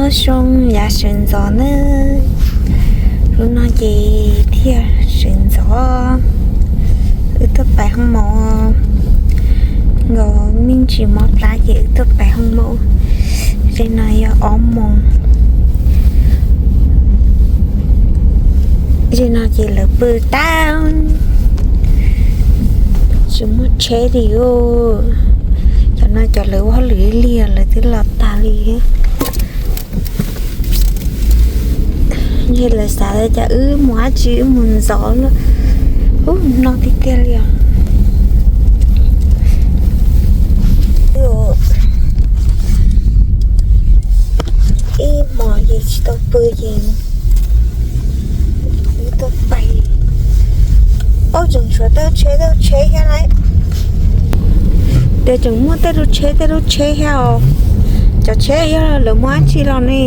Ob xyoo yav sawv ntxov na, lub no ces thiaj sawv ntxov. Wb tuaj pais hoo maum nkaus me ntsis mov plab ces wb tuaj pais hoo maum. Ze no yog ob moos. Ze no ces lawv pw tag, tsis muaj tsheb li os. Cov no cov lawv ua hauj lwm ib lig lawv twb los tag li. Yog lawv xav cas wb mus dab tsi wb mus ntxov lawm. Ub, no tiag tiag li os. Ib hmos ces tsis tau pw ces wb tuaj pais. Ub, tseem tshuav tej tsheb tej tsheb thiab lauj. Tias tseem muaj tej lub tsheb tej lub tsheb thiab os. Cov tsheb yog lawv muab dab tsi los ne?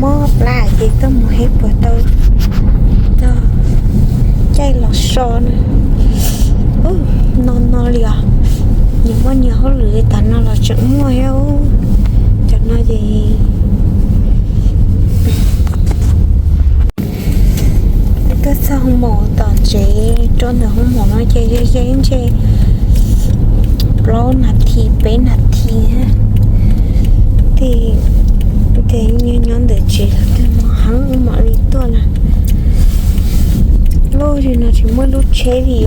Mob plab ces tuaj mus hej puas tau tog caij los so na. No no li os, nyias muaj nyias hauj lwm tas no los tseem muaj thiab. Cov no ces tuaj txog hoo maum tom tsev rau ntawm hoo maum no ces ze ze ntshe plaub nas this peb nas this. Tej ces nyob nyob ntawm tsev los twb no heev mam li tuaj na. Lub no tsis muaj lub tsheb li.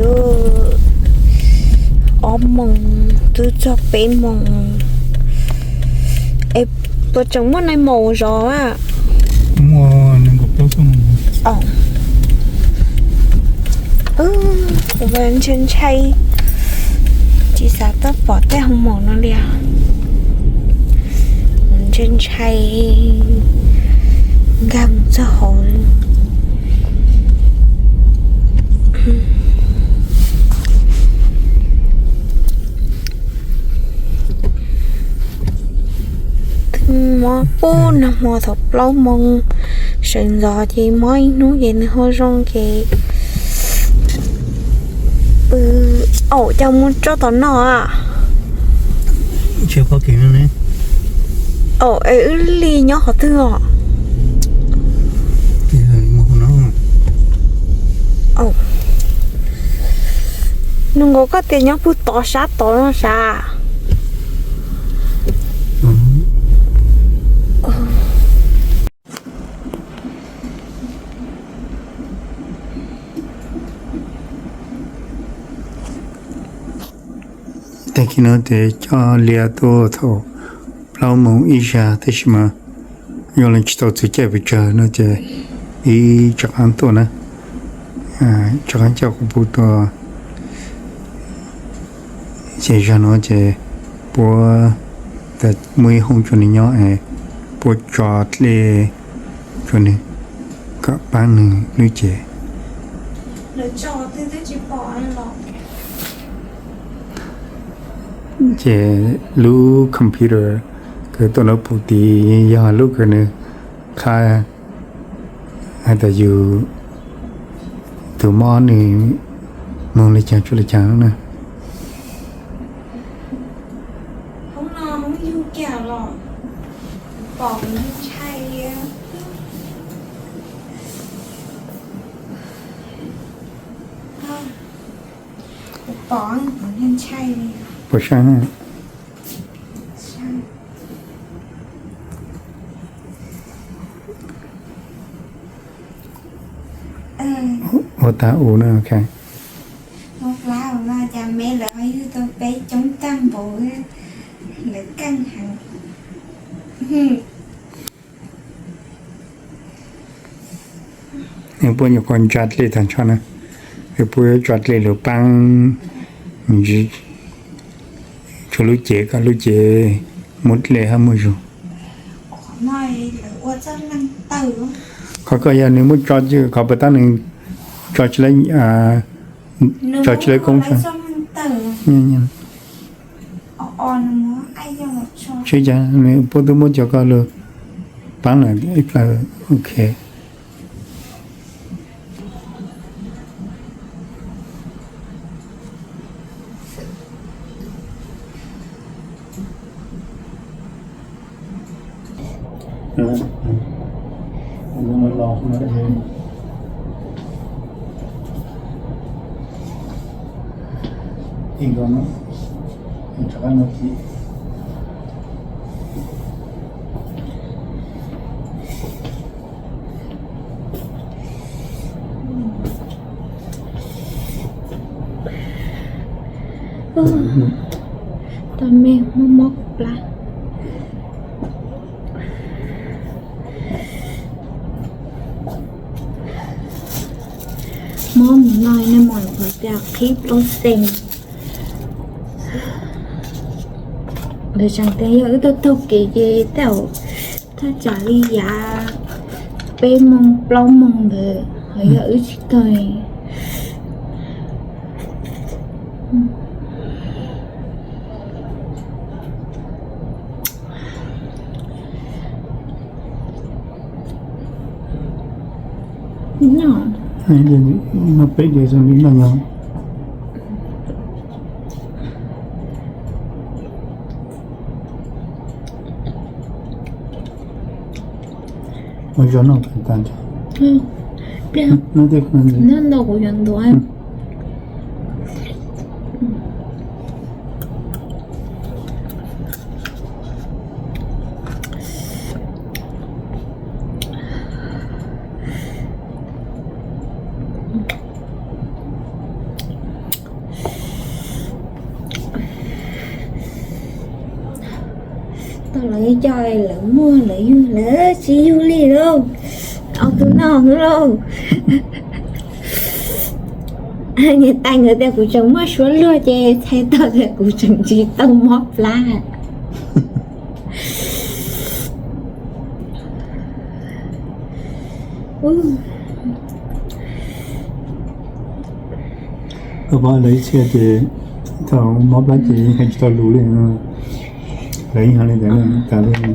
Ob moos twb txog peb moos. Es puas tseem muaj neeg maum zov a? Ntshai ntshai, tsis xav tuaj pom tej hoo maum no li. Ntshai ntshai, nkag mus txog hauv. Mob pub nag hmo thaum plaub moos sawv ntxov ces mob ib hnub ces nws ho zoo ces pw. Aum, cas mus tso tom no a? Aum, es wb li nyob qhov twg os? Nug nkaus koj tias nyob puag tod sab tod no sav. Tag kis no ces coj Lia tuaj thaum plaub moos ib zag tab sis mas yog li tsis tau txog caij pes tsawg no ces ib rov qab tuaj na, rov qab coj kuv pub tuaj. Ces zag no ces puab muaj ib hoob rua nws nyob es puab tso dlej rua nws kom paab nws lub cev. Ces lub computer kws tuaj lub pum tid yog lub kws nws qha has tas yus tus mob nws moog le caag tsuj le caag na. Puas saib? Ua tag u na, ok. Ua plab no cas me lawv ho yug tau peb coob tag npaum, lawv keej heev. Puab nyuam qhuav ntsa dlej tag nrho na, es puab yuav tso dlej lug paab ntsis rua lub cev kom lub cev muaj dlej hab muaj zug. Qhov koj yog nws muab tso, qhov puas tab nws tso tsi tso tsi lawv koob. Tsis cas, puab twb muab cov ko lug paab lawm ib plawg, ok. Tau me mob mob plab. Mob mus no nej mam qhov tias qhib plaub xees. Lawv tseem tias yog wb tuaj taug kev ces tej zaum thaj tsam li yav peb moos plaub moos ntawd ho yog wb tsis taug. No peb diav zoo li no yog. Ua zoo no tas. Pliag no kuv yuav ntuav. Tau lawv coj lawv muag lawv yug lawv tsis yug li lauj. Au tus no xwb lauj. Niam tais nkawd tias kuv tseem muaj suab luag ces txhais tau tias kuv tseem tsis tau mob plab. Koj pab lawv ib txhia ces thaum mob plab ces hais tsis tau lus li. Lawv ib hais li ntawd tas li.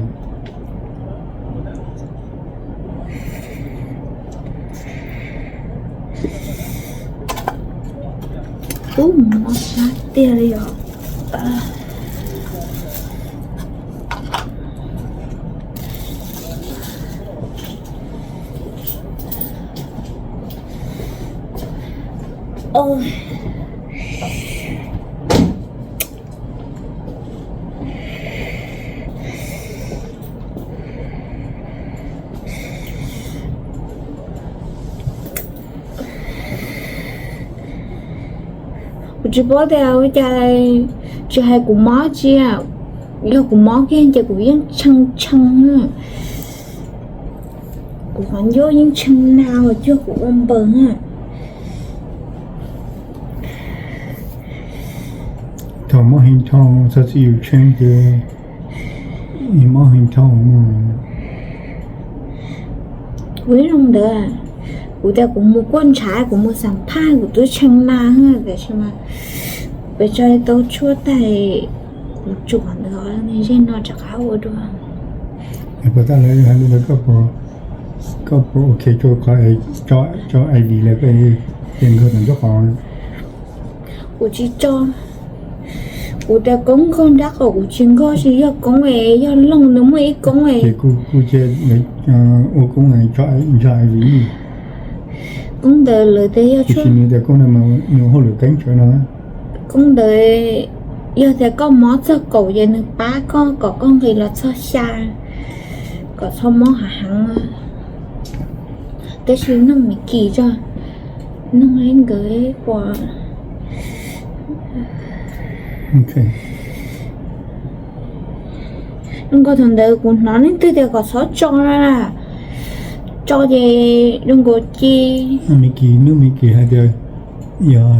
Ub, mob plab tiag li os. Kuv tsis paub tias ua cas tsis hais kuv mob tsis, yog kuv mob kiag ces kuv yeej tshee tshee. Kuv qhov ncauj yeej tshee na, cuag kuv ua npaws na. Thaum mob heev dhau txog txij yus tshee ces mob heev dhau. Kuv ib zoo ntawd, kuv tias kuv mus kuaj ntshav kuv mus xam phaj kuv twb tshee na, tiam sis mas pes tsawg tau tshuaj tag kuv tsuam ntawd, zej no rov qab ua dua. Puas tas lawv hais li ntawd, koj puas ok rau qhov tso I V lawm ces nkaug tom nraub qaum? Kuv tsis tso. Kuv tias koob nkaug nraub qaum kuv tsis nkaug, tsis yog koob es yog looj nws muaj ib koob es. Ces kuj cia ua koob tso I V. Koob ntawd lawv tias yog tsis nws tias koob no mas nws hauj lwm keeb tsawv no. Koob ntawd yog tias koj mob txog kaum ces nws pab koj kom koj nqis los txog xya, kom txhob mob hav heev. Tab sis noog me kis tso, noog nkawd puas. Zoo nkaus thaum ntawd kuv hnov leej twg tias kom txhob tso na, tso ces zoo nkaus ci. Me kis, noog me kis hais tias yog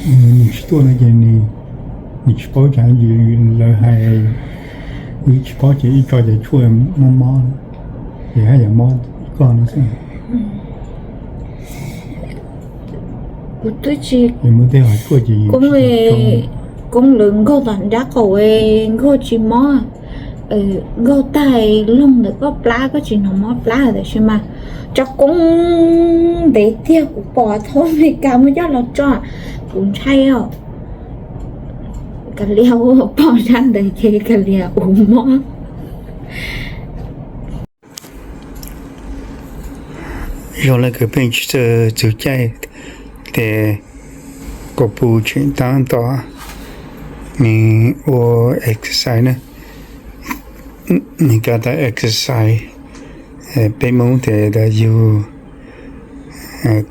nws tsis tuaj no ces nws tsis paub tsam lawv hais, nws tsis paub ces ib tso ces tshuaj mob mob ces haj yam mob koj no xwb. Kuv twb tsis, koob lawv nkaug tom nraub qaum, nkaug tsis mob, nkaug tag loog ntawm koj plab koj tsis hnov mob plab tiam sis mas tso koob ntev tiag, kuv pom thaum Amelikas muab coj los tso, kuv ntshai os. Kav liam ua pom zaj ntawd ces kav liam ua mob. Zoo le kws pheej tsis txawj txug caij tes kuv puj tseem taab tom nwg ua exercise na. Nwg kab tas exercise peb Moob tes tas yug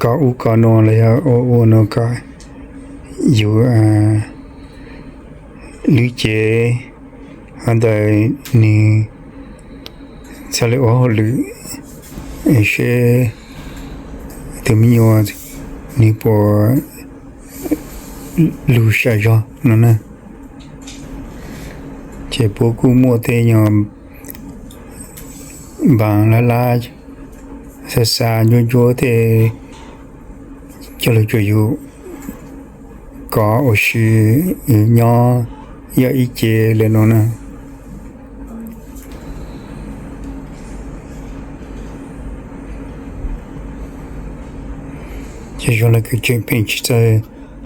kov ub kov nuav los yog ua ua nuav kom yug lub cev hov ntawd nwg txhaj le ua hauj lwm, seb tug me nyuam nwg puas lug sam zog no na. Ces puab kuj muaj tej nyuag npaas lab lab, xav xav ntsuab ntsuab tej coj lug rua yug kov ua si nyob yog ib ce le no na. Ces zoo le kws tseem pheej tsis txawj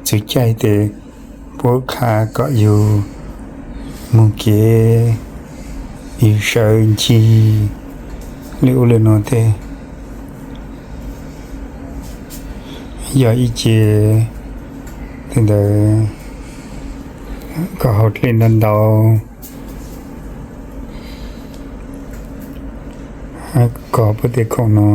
txug caij tes puab kha kom yug moog kev yug sawv ncig le ub le no tej. Yog ib ce tej ntawd kom haus dlej ntau ntau, kov puab tej khoom no.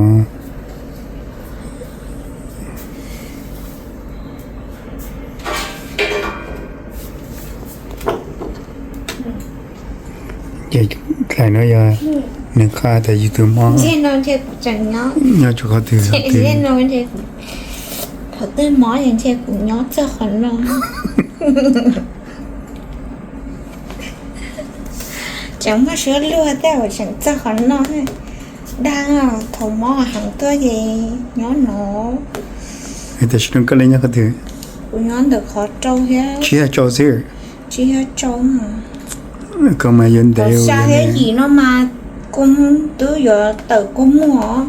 Ces dlhau no yog nwg qha tas yug tug mob nyob rua qhov twg, qhov twg. Thaum twg mob ntshe kuv nyob txog qhov no. Tseem muaj suab luag tej uas tseem txog qhov no. Dag, thaum mob heev tuaj ces nyob no. Tam sim no koj le nyob qhov twg? Kuv nyob ntawm qhov rau thiab. Tsib yog rau xwb. Tsib yog rau. Koj mas yuav ntev. Xya thiab yim no mas kuv twb yuav tawm kua muag,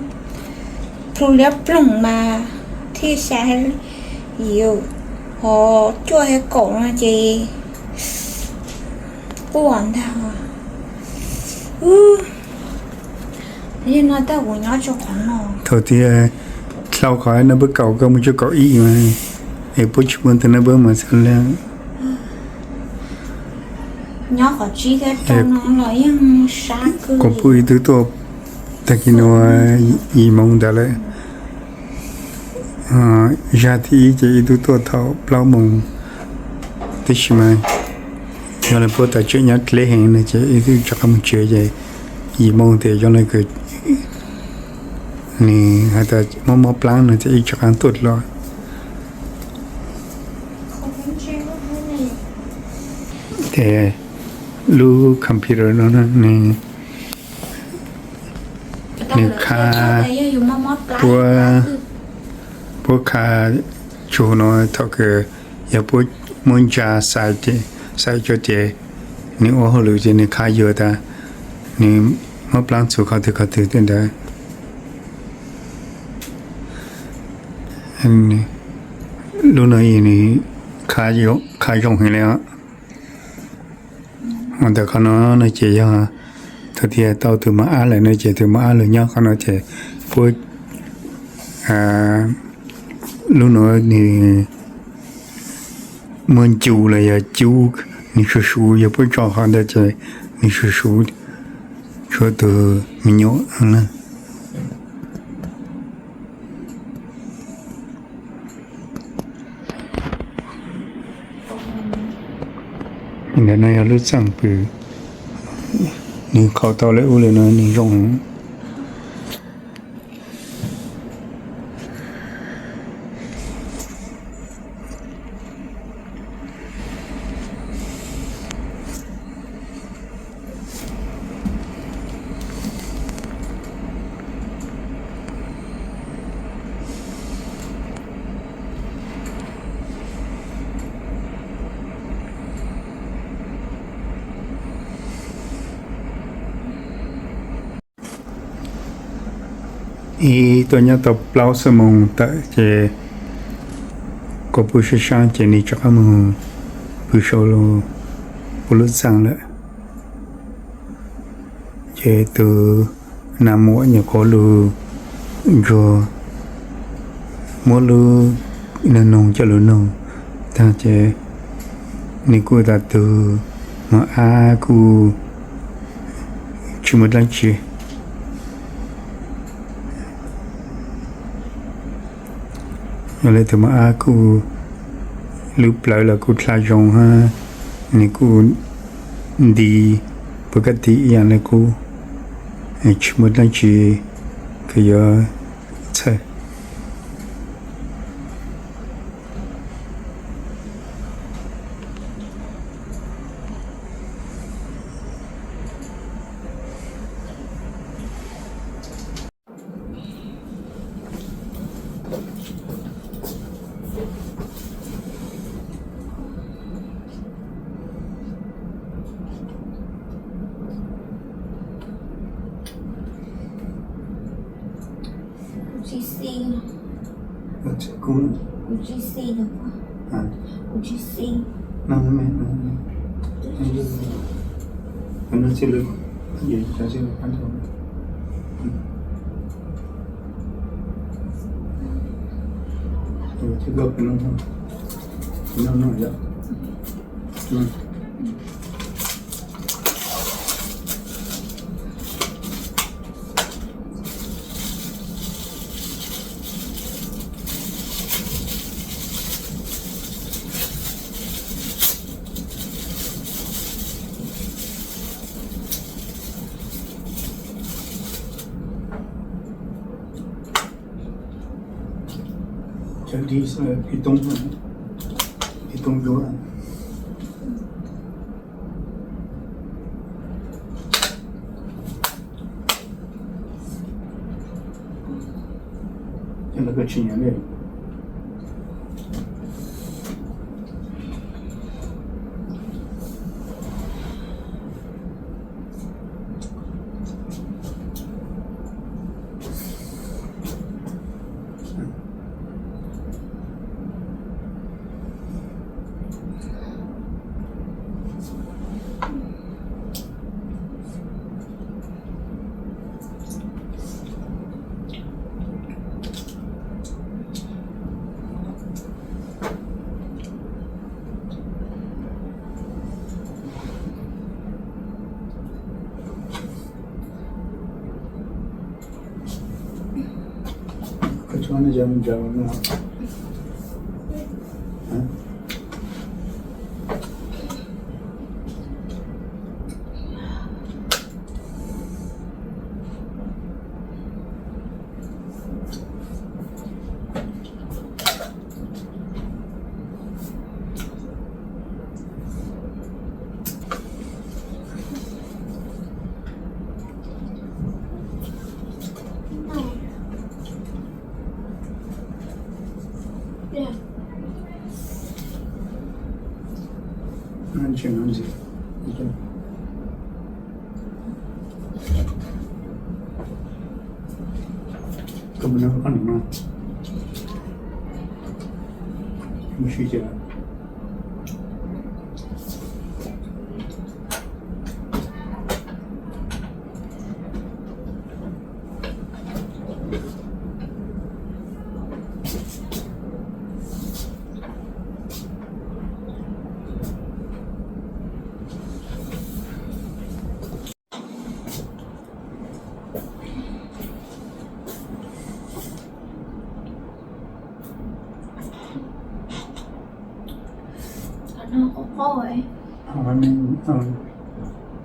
plhu liab ploog mas thiaj xya thiab yim, ho cuaj thiab kaum no ces quaj ntag. Yog no tab kuv nyob rau qhov no. Thaum tias dlhau qhov naj npawb kaum koj mus rau kaum ib, es puab tsis muaj ntawm naj npawb mas xav le. Nyob qhov tsib thiab rau no los yeej sab kawg. Kuv pum ib tug tuaj tag kis nua yim moos ntawd lawm. Zag thib ib ces ib tug tuaj thaum plaub moos, tab sis mas yog le puab tas tseem nyob dleb heev no ces ib tug rov qab mus tsev ces yim moos tes zoo le kws nws has tas mob mob plaab no ces ib rov qab tuaj los. Ces lub computer no nws, nws kha puab, puab kha tsuag no thaum kws yog puab muab ntsa xais, xais rua ces nws ua hauj lwm ces nws kha yuav tas nws mob plaab txug qhov twg qhov twg tej ntawd. Lub no nws kha zoo heev le os. Ua ntawm qhov no no ces yog thaum tias tau tus mos ab lawm no ces tus mos ab lug nyob qhov no ces puab, lub no nws muaj ncu los yog cub, nws suv suv, yog puab tso qhov ntawd ces nws suv suv tshuav tus me nyuam na. Ntawm no yog lub txaj pw, nws qhau tau le ub le no nws zoo. Ib tuaj nyob tau plaub xuab moos tawm ces kuv pw sab sab ces nws rov qab mus pw sau puab lub txaj lawm. Ces tus nas muam nyuam qhuav lug ntsuag Muab lub noog coj los noog tag ces nws kuj tas tug mos ab kuj tsis muaj dlaab tsi. Yog li tug mos ab kuj lub plawv los kuj dlha zoo hab, nws kuj nti puag kab ti ib yaam le qub, tsis muaj dlaab tsi kws yuav txhawj. Cov di xwb, ib toob, ib toob duab. Cov no koj tsis nyiam li.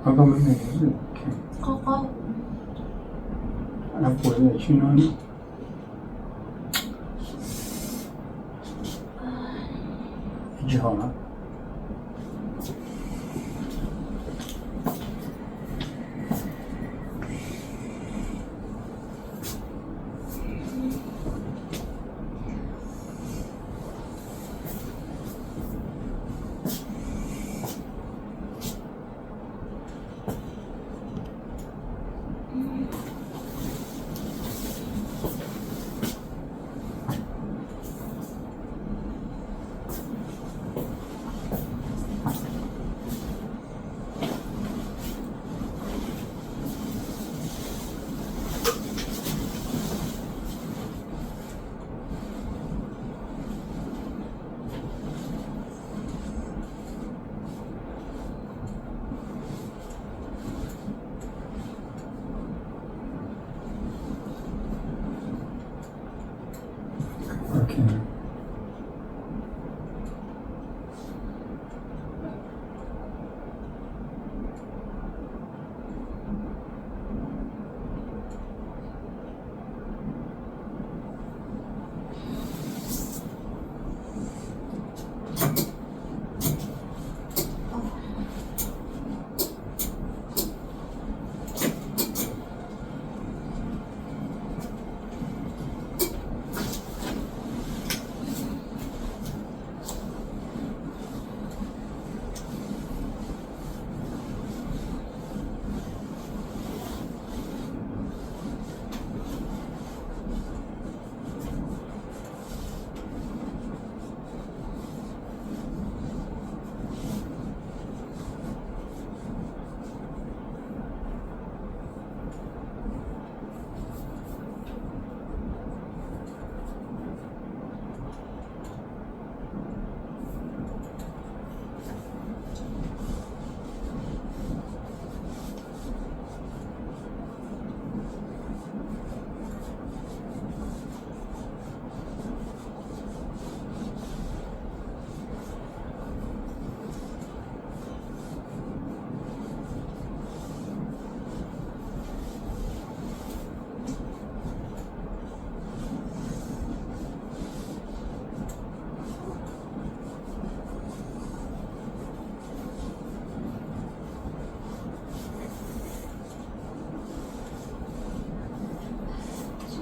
Qab qab, qab qab. Tsis haum na. Tsis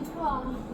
tshua.